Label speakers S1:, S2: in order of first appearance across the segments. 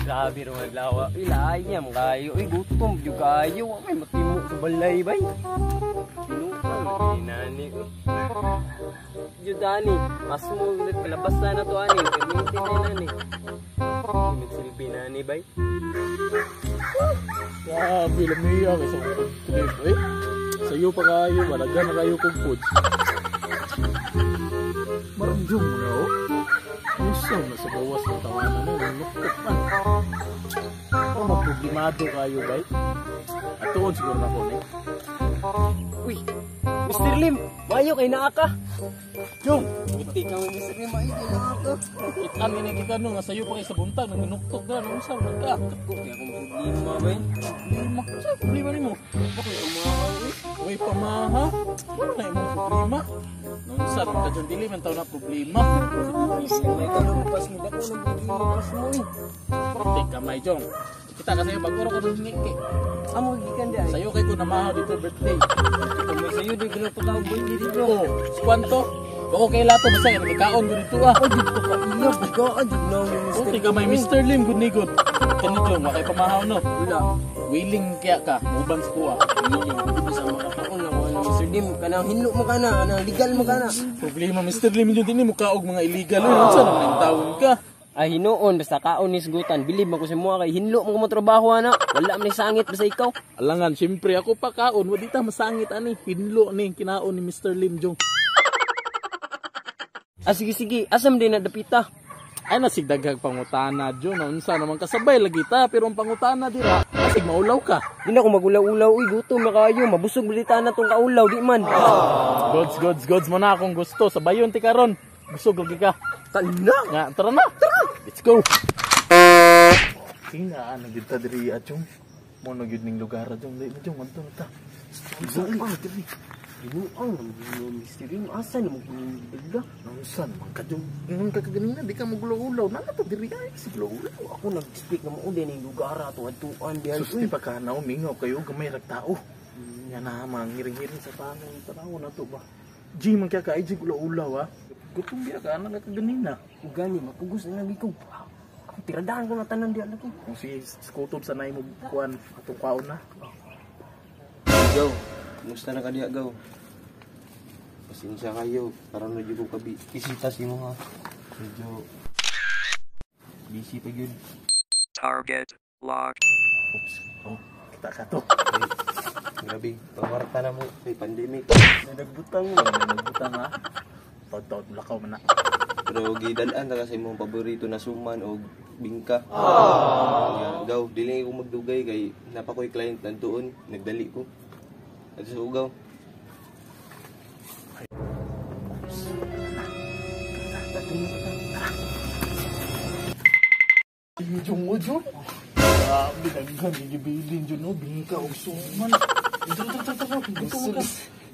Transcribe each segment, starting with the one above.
S1: Grabe ro adlaw. Ilayam kayo. Uy, gutom jud kayo. Wa may matimo sa balay bay. Tinuang nani. Jud ani, mas mo kalabasa na to ani. Gamitin na nani. Magsilbi nani bay.
S2: Grabe lamiya kay sa pag-trip eh. Sayo pa kayo, walaga na kayo kong food. Marang jong na oh. Usaw na sa bawas ng tawanan na, nuktok man. O maproblemado kayo bay. Atuon siguro na ko ni.
S1: Uy, Mr. Lim, mayo kay naa ka.
S2: Jong!
S1: Buti ka mo, Mr. Lim, mayo kay naa ka.
S2: Kitaan ni kita no, nga sayo pa kayo sa buntag, nanginuktok na, nung usaw na ka.
S1: Ko, kaya akong problema bay.
S2: Problema? Sa problema nimo?
S1: Ako yung pamaha eh.
S2: Uy, pamaha? Wala na imong problema. Nung usaw ka dyan, dili man tao na problema.
S1: May kalumpas mo, dako ng problema mo eh.
S2: Teka, may Jong. Kita ka sa'yo, bago ka rin ngiki.
S1: Amo, gikan di ay.
S2: Sa'yo kay ko namahaw dito birthday.
S1: May sa'yo, di ko na patawag birthday dito.
S2: Oo, kwanto? Bako kay lato, basta yan, nagkaon ko dito ah.
S1: Ay, dito ka iya, bigaan, di na mo Mr.
S2: Okay ka may Mr. Lim, good ni good. Kani Jong, wakay pamahaw no.
S1: Wala.
S2: Willing kaya ka, mubang sa kuha.
S1: Willing, dito sa mga taon lang, ano, Mr. Lim, kanang hinlo mo ka na, kanang legal mo ka na.
S2: Problema, Mr. Lim, yun din mo kaog mga illegal. Uy, unsa naman ang tawon ka?
S1: Ay, hinuon, basta kaon ni sgutan, bilib man ko sa mua kay hinlo mo ko trabaho ana. Wala man ni sangit basta ikaw.
S2: Alangan, siyempre ako pa kaon, wa di ta masangit ani, hinlo ni kinaon ni Mr. Lim Jong.
S1: Ah, sige sige, asam din na dapita.
S2: Ay nasigdaghag pangutana Jong, unsa naman kasabay lagi ta, pero ang pangutana dira, asig maulaw ka.
S1: Di na ko magulaw-ulaw, uy, gutom na kayo, mabusog balita na tong kaulaw, di man.
S2: Gods, gods, gods mo na akong gusto, sabayon ti karon. Busog lagi ka.
S1: Tala!
S2: Nga, tara na. Tara. Let's go. Tingnan, ano gyud ta diri Jong. Mo na gyud ning lugar Jong, dili mo Jong, adto na ta.
S1: Ginuang, diri. Ginuang, Mr. Lim, asa na mo bigla?
S2: Unsa man ka Jong? Ingon ka kaganina, di ka magulaw-ulaw. Nana ta diri ay si gulaw-ulaw.
S1: Ako nag-speak na mo din ning lugar ato adtuan diha.
S2: Sus, di pa ka na umingaw kayo gamay rag tao. Nga na manghiring-hiring sa tanong tanaw na to ba. G man kaya ka ay gulaw-ulaw ah. Gutom biya ka anak ka ganina.
S1: Ug gani mapugos na lagi ko. Ako tiradahan ko na tanan diha lagi.
S2: Kung si skutob sa nay mo kuan atong kaon na.
S3: Gaw, kumusta na ka diha, Gaw? Pasensya kayo, karon na jud ko kabi. Bisita si mo ha. Medyo busy pa gyud.
S4: Target locked.
S2: Oops. Oh, kita ka to.
S3: Ay, grabe, pawarta na mo kay pandemic.
S1: Nagbutang mo.
S2: Nagbutang ha. Taod-taod lakaw man na.
S3: Pero gidal-an na kasi imong paborito na suman o bingka. Yeah, Gaw, dili ko magdugay kay napa ko'y client nandoon, nagdali ko. At sa ugaw.
S2: Jong o Jong. Grabe daghan gibilin jud no bingka og suman. Tara tara tara. Gutom ka.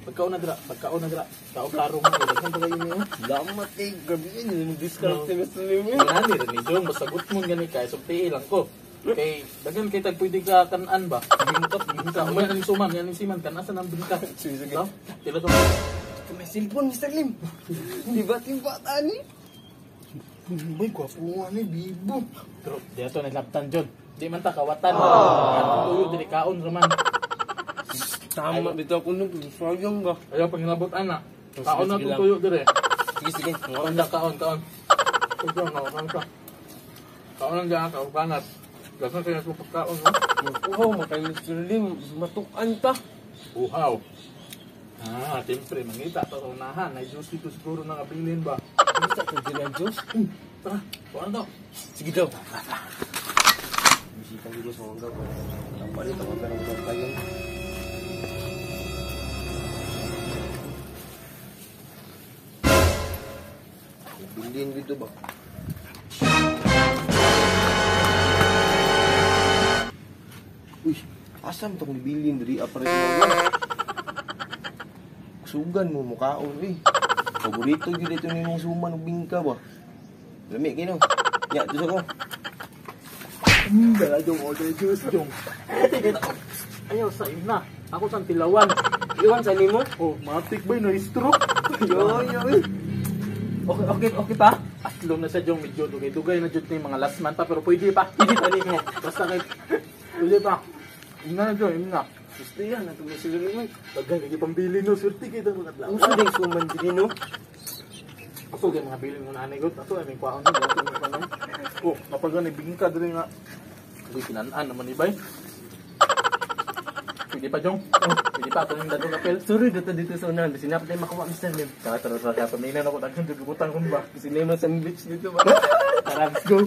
S2: Pagkaon na dira, pagkaon na dira. Kaon klaro mo daghan pa kayo niyo.
S3: Salamat eh, grabe yun, yung discount si Mr. Lim.
S2: Nani ra ni Jong basagot mo gani kay sultihi lang ko. Kay daghan kay tag pwede ka kan-an ba? Bingka, bingka. Unya ni suman, yan ni siman kan asa nang bingka.
S3: Sige, sige.
S2: Tila to.
S1: May cellphone Mr. Lim. Di ba timba tani?
S2: Bay, gwapo nga ni bibo. Pero di ato nilabtan Jong. Di man ta kawatan. Atong tuyo dili kaon raman.
S3: Tama, bitaw ko nung sayang ba?
S2: Ayaw panginabot ana. Kaon na itong tuyo dire.
S3: Sige, sige.
S2: Kaon na, kaon, kaon. Ikaw, kaon ka. Kaon lang dyan, kaon banat. Gasan kayo sa pagkaon, no?
S3: Uhaw, makay Mr. Lim, matukan ta.
S2: Uhaw. Ah, siyempre, mangita ta sa unahan. Ay, juice dito siguro na kabilin ba?
S3: Mangita ta dyan ang juice?
S2: Tara, kaon na to.
S3: Sige daw. Bisita dito sa mga gaw. Tama rin, tawagan ang gaw tayo. Bilin dito ba? Uy, asam tong bilin diri apre mo. Sugan mo mukaon eh. Paborito gyud ito nimong suman ug bingka ba. Lami kino. Nya to ko.
S2: Dala jong order juice jong. Ayaw sa ina. Ako sang tilawan.
S1: Iwan sa nimo?
S2: Oh, matik ba na stroke?
S1: Yo yo. Okay okay okay pa.
S2: Islong na siya, Jong, medyo dugay-dugay na jud ni, mga last month pa, pero pwede pa. Pwede pa ni mo. Basta kay pwede pa. Ina na, Jong, ina.
S1: Gusto yan, natulog sila naman.
S2: Daghan kay pambili no, swerte kay mga adlaw.
S1: Uso din suman din, no?
S2: Ato kay mga bilin mo nanay ko, ato ay may kwaon ni ato may kwaon. Oh, kapag gani bingka diri nga. Uy, kinan-an naman ibay. Pwede pa, Jong. Oh, pwede pa ato ning dadong apel.
S1: Sorry, dito dito sa unahan. Basi dapat tayo makuha, Mr. Lim.
S2: Tara, tara, tara, paminan ako daghan jud butang kun ba.
S1: Kasi na yung mga sandwich dito ba?
S2: Tara, let's go.